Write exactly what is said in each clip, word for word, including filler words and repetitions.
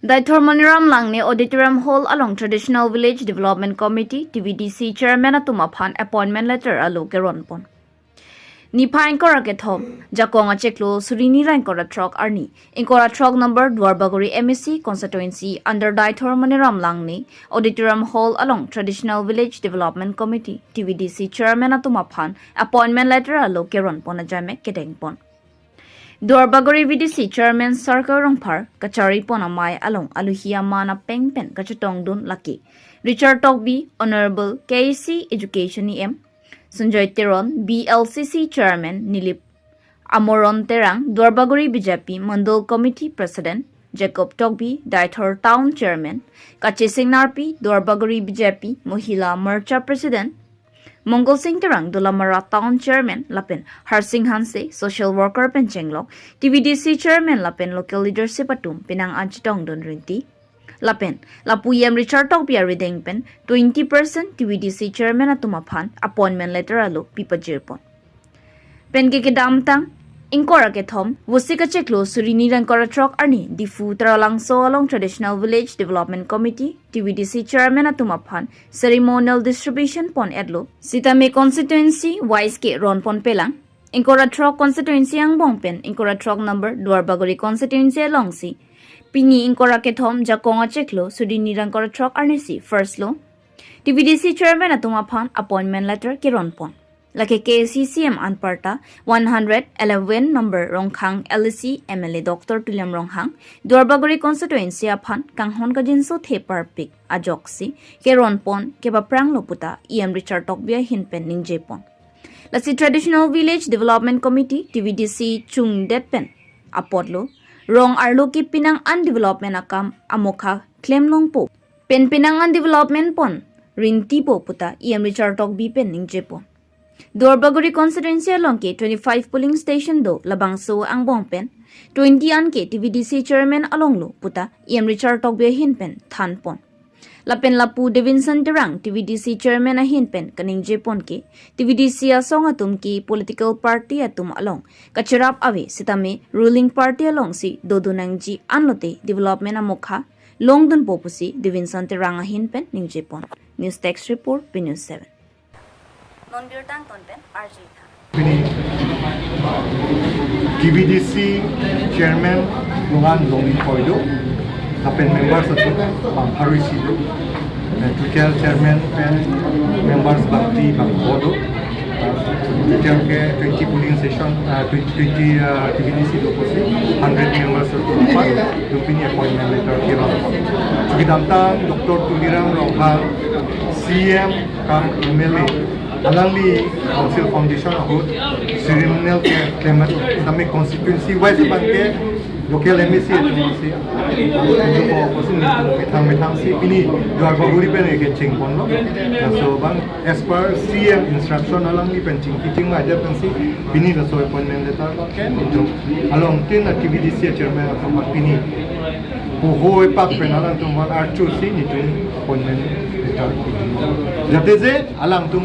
Deithor Maniram Langne Auditorium Hall along Traditional Village Development Committee, T V D C Chairman atum aphan appointment letter alo keron pon. Niphai ingkoi ra kethom, Jakong achiklo, suri hini ra ingkoi ra throk arni, ingkoi ra throk number Duarbagori M A C constituency under Deithor Maniram Langne Auditorium Hall along Traditional Village Development Committee, T V D C Chairman atum aphan appointment letter alo keron pon ajaimek kedeng pon. Duarbagori V D C Chairman Sarkar Rongphar kachari pon amei along aluhi aman apeng pen kachetongdun lake Richard Tokbi, Honorable K A C Education E M Sanjoy Teron, B L C C Chairman Nilip Amoron Terang, Duarbagori B J P Mandal Committee President Jacob Tokbi, Deithor Town Chairman Kache Sing Narpi, Duarbagori B J P Mohila Morcha President Mongol Sing Terang, Dolamara Town Chairman lapen Harsing Hanse, social worker pen chenglok, T V D C Chairman lapen local leadership atum penang an chetongdun rinti. Lapen lapu E M Richard Tokbi arideng pen twenty percent T V D C Chairman atum aphan appointment letter alo pipajir pon. Penke kedamtang ingkoi ra kethom, Vosik achiklo, suri hini ra ingkoi ra throk arni, Diphu Taralangso along Traditional Village Development Committee, T V D C Chairman atum aphan ceremonial distribution pon etlo. Sitame constituency wise keron pon pelang. Ingkoi ra throk constituency angbong pen ingkoi ra throk number Duarbagori constituency alongsi pini ingkoi ra kethom, Jakong achiklo, suri hini ra ingkoi ra throk arnisi first lo T V D C Chairman atum aphan appointment letter keron pon. Lake K A C C M anparta one hundred eleven number Rongkhang L A C M L A Doctor Tuliram Ronghang, Duarbagori constituency aphan kanghon kajinso the parpik ajoksi keron pon kepaprang lo puta E M Richard Tokbi ahin pen ningje pon. Lasi Traditional Village Development Committee, T V D C chungdet pen apotlo, rong arlo ke penang an development akam amokha klem longpo pen penang an development pon rintipo puta E M Richard Tokbi pen ningje pon. Duarbagori constituency along ke twenty-five polling station do, labangso angbong pen twenty an ke T V D C Chairman along lo puta E M Richard Tokbi ahin pen than pon. Lapen lapu Devinson Terang, T V D C Chairman ahin pen kaningje pon ke, T V D C asong atum ke political party atum along kacherap ave, sitame ruling party alongsi dodun nangji anlote development amokha longdunpo pusi Devinson Terang ahin pen ningje pon. News Desk Report, B News seven. Non birta angton pen arjutha. Pini T V D C Chairman along an long ingkoi do, lapen members atum bang pharo isi do. Eh, total chairman pen members bang phli bang pho do. Total ke twenty polling station, ah, twenty, twenty, ah, T V D C do pusi, hundred members atum aphan, atum pini appointment letter keron. Kedamtang Doctor Tuliram Ronghang, C M cum M L A, alangli Council Foundation ahut ceremonial ke klemat, sitame constituency wise abang ke local M A C atum si, atum ko opposition ni methang methang si pini Duarbagori pen ke cheng ponlo. Laso abang as per C M instruction alangli pen chingki chingma ajar pen si pini laso appointment letter abang ke nelitum along tin T V D C chairman atum pini poho epak pen alangtum van archu si nelitum appointment letter. Jate je alangtum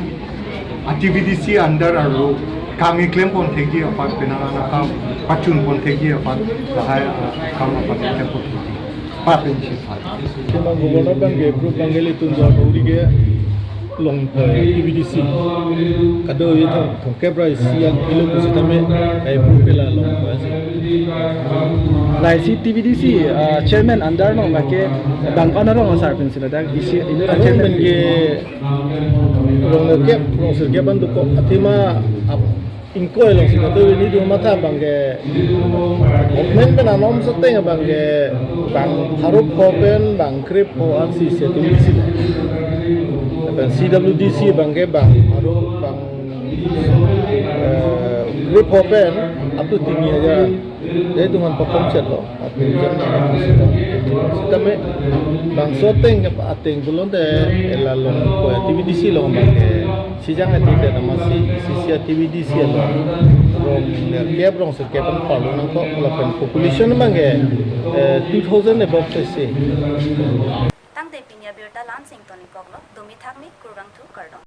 T V D C under arlo kam keklem pon thekji aphan, penang an akam pachun pon thekji aphan, lahai akam aphan klem pon thekji. Papen si aphan. Kemang Governor abang ke group abang ke ilitum Duarbagori ke long, eh, T V D C. Kado ithong thomkep ra isi an ilo pusitame kai group ke la long, eh, si. Lahai si T V D C, ah, chairman under along lake bang ko-an arong asar pen si ladak isi, ah, chairman ke rong kep, rong sirkep an dokok, athema ap-, ingkoi alongsi kado nelitum matha abang ke, government pen anom seteng abang ke, bang pharo pho pen bang krepho an si isi T V D C. Lapen C W D C abang ke bang pharo bang, eh, krepho pen up to tini aja. Jadi tuman pakom chet lo, atum jam na atum sita. Sitame bangso ateng ke ateng pulote ela long ko T V D C long abang ke sijang ati te namasi sisi T V D C lo. Rong nerkep rong sirkep an parlo nangkok lapen population abang ke, eh, two thousand above te si. Tangte pini abirta la-an si ingtonikoklo, domi thakmi, kurvangthu, kardom.